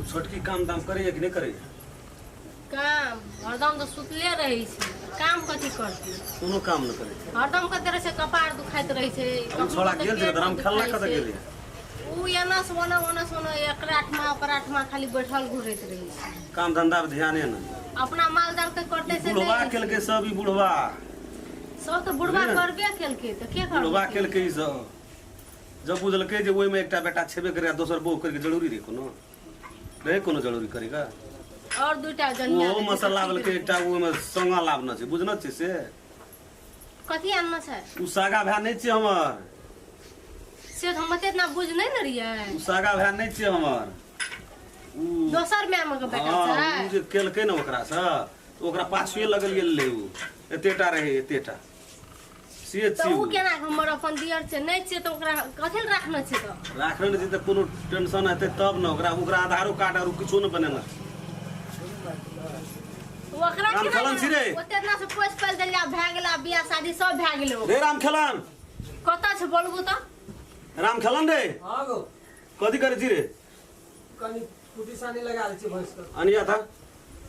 छोटकी काम दाम करैया कि नहि करैया? काम हरदम तऽ सुतले रहै छै, काम कथी करतै? कोनो काम नहि करै छै। हरदम कते रहै छै, कपार दुखाइत रहै छै। ओ छोड़ा कखनो गेल तऽ छै पेट तऽ राम खेलना दुखाइ कतऽ छै। गेलै? उ एना से ओना, ओना से ओना, एकरा आठमा ओकरा आठमा खाली बैठल घुरैत रहै छै। काम धंधा पर ध्याने नहि। अपना माल जाल के करतै से बुढ़वा नहि। केलकै सब ई बुढ़वा। सब तऽ बुढ़वा बुझलियै? करबे केलकै तऽ के बुढ़वा करतै? केलकै ई सब। जब बुझलकै जे ओहिमे एकटा बेटा छेबे करे आ दोसर बहु करके जरूरी रहै, कोनो रहै कोनो जरूरी करेगा? और दूटा जन्म ओहो मसला लाबलकै एकटा, ओहिमे संगा लाबने छै, बुझने छै से? कथी आनने छै? ओ सागा भाय नहि छियै हमर। से तऽ हम ओते इतना बुझ नहि ने रहियै। ओ सागा भाय नहि छियै हमर उ। दोसर माय के बेटा हँ, छै। ओ जे केलकै ने ओकरासँ, तऽ ओकरा पाछुए लगल गेल रहै। ओ एतेटा रहै, एतेटा से तऽ छी। उ ओ केना के हमर अपन दियर छै? नहि छै तऽ ओकरा कथी लए राखने छै तऽ? राखने छै तऽ कोनो टेंशन हेतै तब ने ओकरा। ओकरा आधारो कार्ड आर किछो नहि बनेने छै। ओकरा राम केना खेलन छी रे। ओते इतना से पोसि पालि देलियै, आब भए गेलै, आब बियाह शादी सब भए गेलै। रे राम खेलन। कतऽ छै बोलबू तऽ? राम खेलन रे। हाँ गो। कथी करै छी रे? कनि कुटी सानी लगा दै छी भैंस के। अनिया था।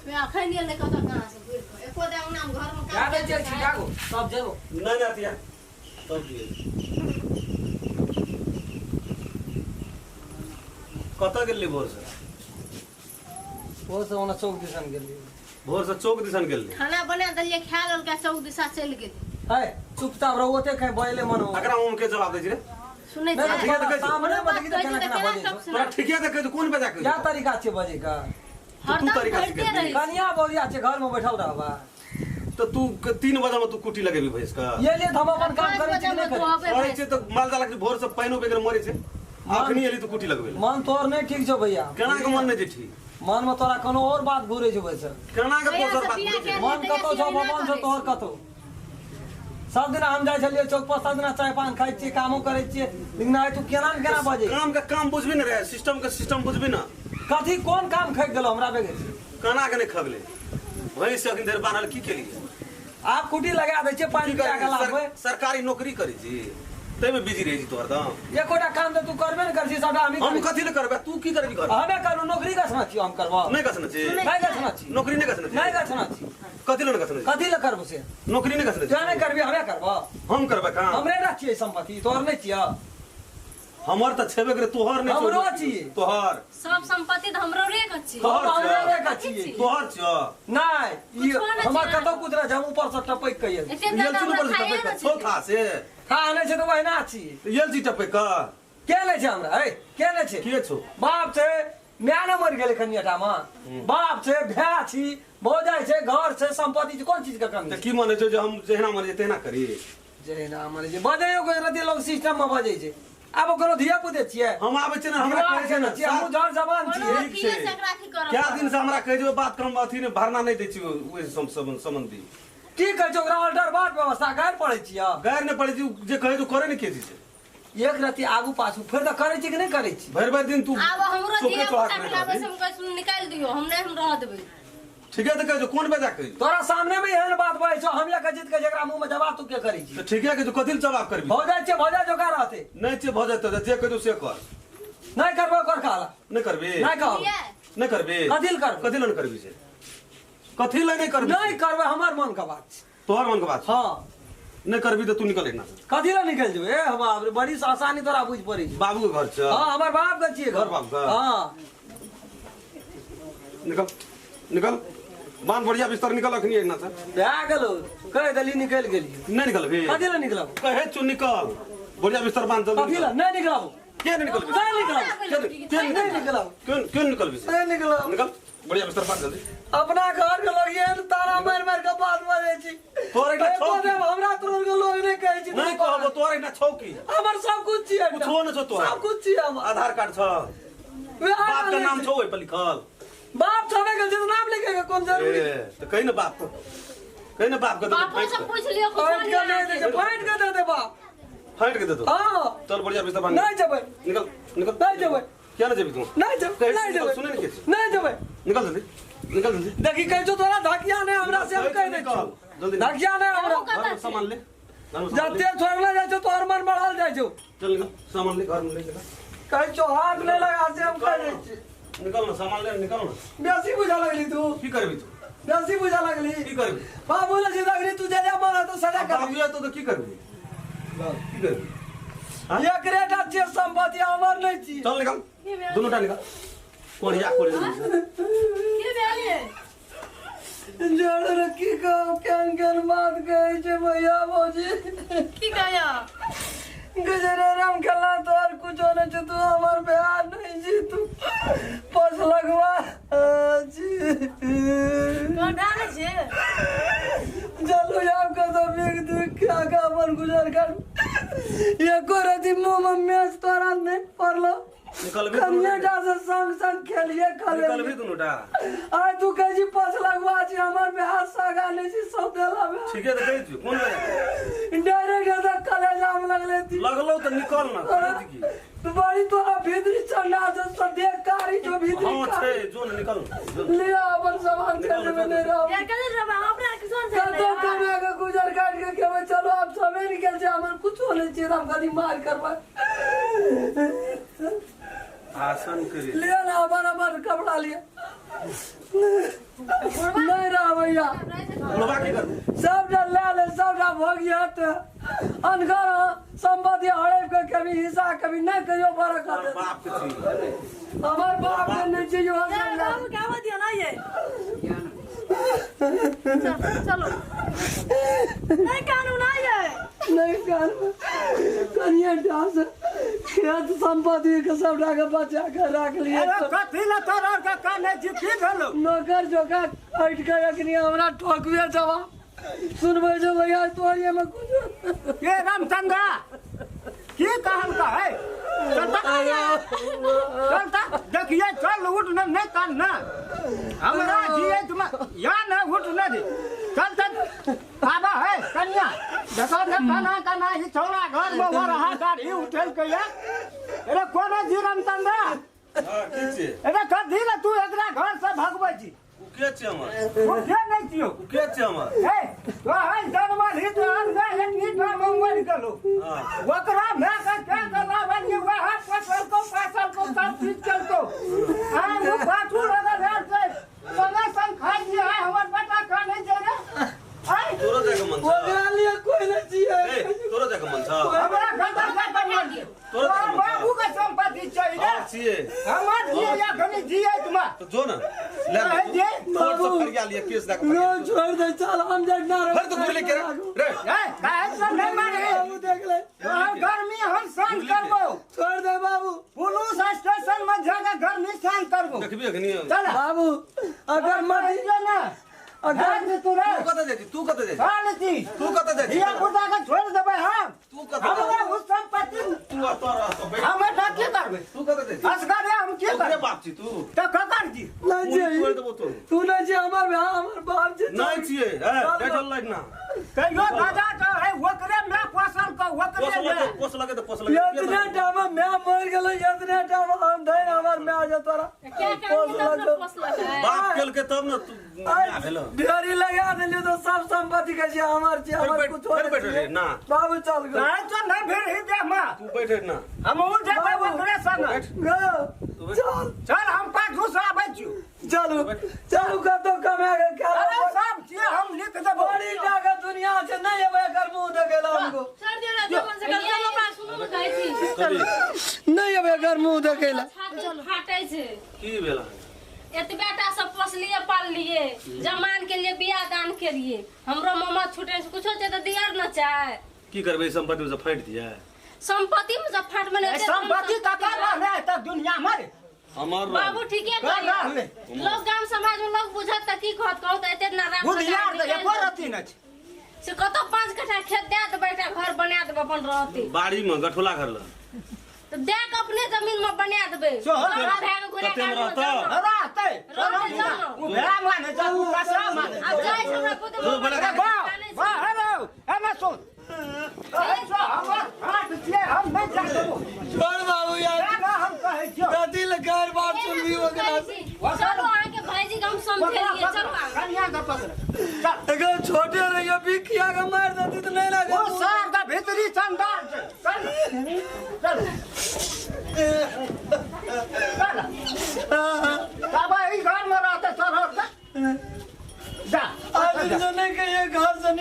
वे अखन गेल ने कतऽ कहाँ से घुरि कऽ, एको दे अंगना मे घर मे जा काम दै छियै करै। छिटा गो तब जेबो। नहि नहि, अतिया तब दिए। कतऽ गेली भोर से? ओ से ओना चौक दिसन गेली। भोर से चौक दिसन गेली? खाना बना देलियै, खा लेलकै, चौक दिशा चलि गेलै। है, चुपचाप रहो, ओते खाइ बजले मन हो। एकरा हम के जवाब दै छी रे? सुनै नहि, छै? ठीके तऽ कहै छी। सामने मे देखी तऽ बात केना कहै छी केना तऽ बजै केना छौ। सब तोरा ठीके तऽ कहै छी, कोन बेजा कहै क्या छी? तरीका छै बजै के? तू हरदम तरीका भरिते सिखेबही। रहै छै। कनिया बहुरिया छै, घर में बैठल रहबा। तऽ तू 3 बजे में तू कुटी लगेबी भैंस के? ये लिए तऽ हम अपन काम 5 करै छी बजे कि मे नहि करै? दुहबै करै भैंस। छै तऽ माल जाल के भोर से पानिओ बगैर मरै छै, अखनी एली तऽ कुटी लगबै लए। मन तोहर नहि ठीक छौ भैया। केना के मन नहि छै ठीक? मन में तोरा कोनो और बात घुरै छौ बैसल। केना के भैया दोसर से बात बियाह बुझै छै? केने मन कतौ छौ, भगवान छौ तोहर कतौ। सब दिना हम जाइ छलियै चौक पर, सब दिना चाय पान खाइ छियै, कामो करै छियै, लेकिन आइ तू केना ने केना बजै? काम के काम बुझबी ने रे, सिस्टम के सिस्टम बुझबी ने। कथी कोन काम खैक गेलो हमरा बेगे? केना के नहि खगले? भैंस अखन धरि बान्हल की केलियै? आब कुटी लगा दै छियै, पानि की पिया करै के छी? लाबबै। सरकारी नौकरी करै छी ताहिमे बिजी रहै छी तू हरदम। एकोटा काम तऽ तू करबे ने करै छी, सबटा हमही हम करै छी। कथी लए करबै? तू की करबी घर? हमे करू नौकरी गछना छियौ, हम करबो। नहि गछने छी? नहि गछना छी। नौकरी नहि गछने छी? नहि गछना छी। कथी लए नहि गछने छी? कथी लए करबो से? नौकरी नहि गछने छी? तोरा नहि करबी, हमे करबो। हम करबै काम? हमरे ना छियै संपत्ति, तोहर नहि छियै। हमर तऽ छेबे करे, तोहर नहि छौ। हमरो छियै। तोहर सब संपत्ति तऽ हमरो रे के छी। तोहर हमरे छियौ। रे के छियै। तोहर छियौ। नहि, ई कुछो नहि हमर छियै। कतौ कुछ नहि छै, हम ऊपर से टपकि के एलियै। एते एल ज्यादा छी हमरा ऊपर से खाए टपकि ने कऽ छौ छै। था से। खा नहि छै तऽ ओहिना छी। एल छी टपकि कऽ। के नहि छै हमरा? है के नहि छै? के छौ? बाप छै, माय नहि मरि गेलै कनिएटा मे, बाप छै, भाय छी, भौजाइ छै, घर छै, संपत्ति छै, कोन चीज के कमी तऽ छै? की मानै छौ जे हम जहिना मरै तहिना करी? जहिना मरै छै बजैयो के रति लोग सिस्टम मे बजै छै। आब कोनो धिया पुते छियै? हम आबै छियै ने, हमरा कहै छै ने। हमहूँ जर जवान कोनो छियै। ठीक छै। अथिये से एकरा अथी करऽ कए पड़त। दिन से हमरा कहै छै ओहि बात के, हम अथी नहि भरना नहि दै छी ओहि सम्बन्धी। की कहै छै ओकरा? अल्टर बात व्यवस्था गारि पड़ै छियै? गारि नहि पड़ै छै, जे कहै छै करे ने के छै। एक रति आगू पाछू फेर तऽ करै छी कि नहि करै छी? भरि भरि दिन तू आब हमरो चोखे धिया चोहार पुता के करैत लाबै रहबही। से हम कहै छी निकालि दियौ, हम नहि, हम रहऽ देबै। ठीके तऽ कहै छौ, कोन बेजा कहै छौ? तोरा सामने में एहन बात बजै छौ, हम एक जीत के जेकरा मुंह में जवाब तू के करै छी? तऽ ठीके कहै छौ, कथी लए जवाब करबी? भौजाइ छै, भौजाइ जोका रहतै। नहि छै भऽ जेतौ, जे कहै छौ से कर। नहि करबै ओकर कहला। नहि करबी? नहि कहब। बुझलियै? नहि करबी? कथी लए करबै? कथी लए नहि करबी से? कथी लए नहि करबी? नहि करबै, हमर मन के बात छै। तोहर मन के बात छौ? हाँ। नहि करबी तऽ तू निकल एना। कथी लए निकलि जेबै? ए बाप रे, बड़ी आसानी तोरा बुझि पड़ै छै। बाबू के घर छै? हाँ, हमर बाप के छियै घर बाप के? हाँ। निकल निकल, बांध बढ़िया बिस्तर, निकल अखनी एना से। भए गेलौ, कहि देली, निकलि गेलियै। नहि निकलबी? कथी लए निकलब? कहे चु निकल, बढ़िया बिस्तर बांध, जल्दी कथी लए? निकल। नहि निकलब। के नहि निकलबी? नहि निकलब। के नहि निकलब। क्यों क्यों निकलबी से? नहि निकलब। निकल, बढ़िया बिस्तर बांध जल्दी। अपना घर के लोग एहन ताना मारि मारि के बात बजै छी। तोहर एकटा एको छौ की? देब हमरा तोहर के लोग नहि कहै छी। नहि कहबो, तोहर एकटा छौ की? हमर सब कुछ छियै। कुछो नहि छौ तोहर। सब कुछ छियै हमर। आधार कार्ड छौ? वएह बाप के नहि नाम छै। छौ ओहि पर लिखल? बाप छबे गेल छै तऽ नाम लिखे के कोन जरूरी? ए, तऽ कहि ने बाप के, कहि ने बाप के तऽ बापो फाटि से के पूछि लियौ, कुछो फाटि के नहि दै छै, फाटि के दे दे बाप। फाटि के दे दो। हाँ। चल, बढ़िया बिस्तर बांध। नहि जेबै। निकल निकल। नहि जेबै। किया नहि जेबी तू? नहि जेबै। कहै नहि छी, जेबै। सुनै ने के छै? नहि जेबै। निकल जल्दी, निकल जल्दी। देखी कहै छौ तोरा धकिया नहि हमरा से, हम कहि दै निकल, छियौ। जल्दी निकल। धकिया नहि हमरा। घर में सामान ले, घर में सामान ले। जते छोड़ले जाइ छौ तोहर मन बढ़ल जाइ छौ। चल निकल, सामान ले, घर में ले निकल। कहै छौ हाथ नहि लगा से हम कहि दै छी। निकल ना सामान ले निकल ना बेसी बुझा लगली तू की करबी तू बेसी बुझा लगली की करबी बाबू ले सीधा तू जे जे मन तो सजा कर बाबू तो तो की करबी की करबी एकरे टा छियै संपत्ति हमर नहि छी चल निकल दोनों टा निकल कोढ़िया कोढ़िया की भेल ये जड़ रे की कहू केहन केहन बात कहै छै भैया भौजी की कहया गुजरे राम खेलना तोहर कुछो नहि छै तू हमर बिहार नहि छी तू पस लगवा छी तोहर भए नहि छै चलू आब कतौ बिक दुख खा कऽ अपन गुजर कर एको रति मुँह मे मेच तोरा नहि पड़लो निकलबी कनिए टा से संग संग खेलिए निकलबी खले दुनू टा आइ तू कहै छी पस लगवा छी हमर बिहार सागा नहि छी सौतेला बिहार ठीके तऽ कहै छी कोन लगा डायरेक्ट एतऽ कलेजा मे लगले थी लगलौ तऽ निकल ना कहै छी की तू बड़ी तोरा भीतरी चंडा से सदे कारी जो भीतरी हाँ कारी। छै जो ने निकल जो ने। ले अपन सामान के देबे नहीं रहो यार कथी रहबै अपना किसान से कतो कमे के गुजर काट के खेबै चलो आब समय निकल छै हमर कुछो नहीं छै हम खाली मार करबै भाषण करी ले ना अपन अपन कपड़ा लिए नहीं रह भैया बुढ़वा की करबू सबटा ले ले सबटा भोग तो अनकर संपत्ति हड़प के कभी हिस्सा कभी नहीं कहियो बरकत तोहर बाप के छी हमर बाप के नहीं चाहिए हम यार बाबू क्या बात दिया ना ये चलो नहीं कानून ना ये नहीं कान कनिया डांस खेत संपत्ति के सबटा के बचा के राख लिए अरे कथी ला तोरा के काने छी की भेलो नौकर जोका हटि के अखनी हमरा ठोकबे जवा सुनबै जो भैया तोहर में कुछ ये रामचंद्रा की कहल का है चलता चलता देखिए चल उठ न नहीं कान ना हमरा जिए तुम या न उठ न दे चल चल बाबा है कन्या देखो न काना काना ही छौड़ा घर में हो रहा गाड़ी उठेल के ये अरे कोन जी रामचंद्रा हाँ ठीक छै अरे कथी ला तू एकरा घर से भगबै छी उ के छै हमर ओ के नहीं छियो उ के छै हमर हे तो है जानवर ही तो हम नहीं एक नीट में मर गेलो हाँ ओकरा मैं के के लावल ये वह फसल को फसल को सब चीज चलतो आ वो बाथू लगल है से संगे संग खाइ जी है हमर बेटा खा नहीं जे रे आय तोरो जाके मन छ ओकरा लिए कोई नहीं ए चाहिए तोरो जाके मन छ हमरा खतर का बनल तोरा तोरा बाबू के संपत्ति चाहिए हाँ छियै हमर जिए या घनी जिए तुमा तो जो ना ले है जे कोर्ट से फरिया लिए केस दे के नो छोड़ दे चल हम जाए ना भर तो गुरली के रे ए काहे से नहीं मारे बाबू देख ले तोहर गर्मी हम सहन करबो छोड़ दे बाबू पुलिस स्टेशन में जाके गर्मी सहन करबो देखबी अखनी चल बाबू अगर मत ना अगर अगर तू रे तू कतऽ जाइ छी तू कतऽ जाइ छी चल छी तू कतऽ जाइ छी धिया पुता के छोड़ देबै हम तू कतऽ हमरा उस संपत्ति तू आ तोरा तो बैठ हम एठा की करबै तू कतऽ जाइ छी असगरे हम की ओकरे करबै बाप छी तू तऽ ककर जी नहीं मुड़ी तोड़ि चाहिए देबो तू तू नहीं चाहिए हमार भाई हमार बाप जी नहीं छियै ए बैठल लाग ना कहियो दादा के है ओकरे में पोसल को ओकरे पोस में लगे पोस लगे तऽ पोस लगे इतने टाइम मैं मर गेलो इतने टाइम हम धैन हमार मैं आ जा तोरा क्या काम तब न पोसलक है बाप केलकै तब ने तू आइ भेलो ढेरी लगा देलियो तो सब संपत्ति के छै हमार छै हमार बैठ- कुछ फेर बैठ रे, ना। बाबू चल गो नहीं तो नहीं फिर ही दे मां तू बैठ ना हम उ जेबै बाबू। ओकरे संग गो चल चल हम पाछू से आबै छियौ चलू चलू कतौ कमा के अरे खा सब छियै हम लिख देबो बड़ी टाका दुनिया से नहीं एबै एकर मुंह देखे ला हमको सर दियो ना जवन से कर चलो अपना सुनू ने कहै छी कभी नहीं एबै एकर मुंह देखे ला छाती फाटै छै की भेल एतबे टा सब पोसलिए पाललिए जमान के लिए बियाह दान के लिए हमरो मामा छूटे से कुछो छै तऽ दियर न चाहे की करबै संपत्ति में से फाटि दियै संपत्ति में से फाट में ए, संपत्ति ककर रहले तऽ दुनिया में रे हमर बाबू ठीके कर कहलिए रहले लोग गाम समाज में लोग बुझत तऽ की कहत कहू तऽ एते ना राख बुधियार तऽ एको रत्ती नहि छै से कतौ 5 कट्ठा खेत दे देबै एकटा घर बना देबै अपन रहते बाड़ी में गठोला घर लग तऽ दे के अपने जमीन में बना देबै सोहर घर भए के घुरा कते में रहतौ? रहतै रहतै जानो। ओ भेड़ा माने छै ओ कसरा माने आब जाइ छै हमरा पुत जो बड़ा अरे वाह वाह हेलो एना सुन कहै छौ हमर हाथ छियै हम नहि जा देबो छोड़ बाबू यार तेँ ने हम कहै छियौ कथी ले गैर बात सुनबी ओकरा से चलो अहाँके भाईजी के हम समझेलिए चलो अहाँ। कनिया के पकड़ चल अगर छोटे रहियो बिकिया के मार देती तो नहीं लगे ओ सार के भीतरी चंडाल छै चल चल चल हाँ।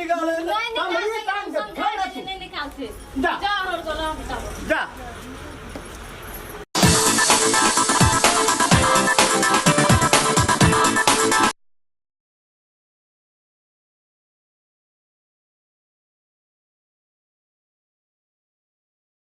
निकाले नहीं तमरी निकालते कान हम के समझा फोड़ देली, तू। नहीं निकालते। जा। जा और को रह बताओ। जा।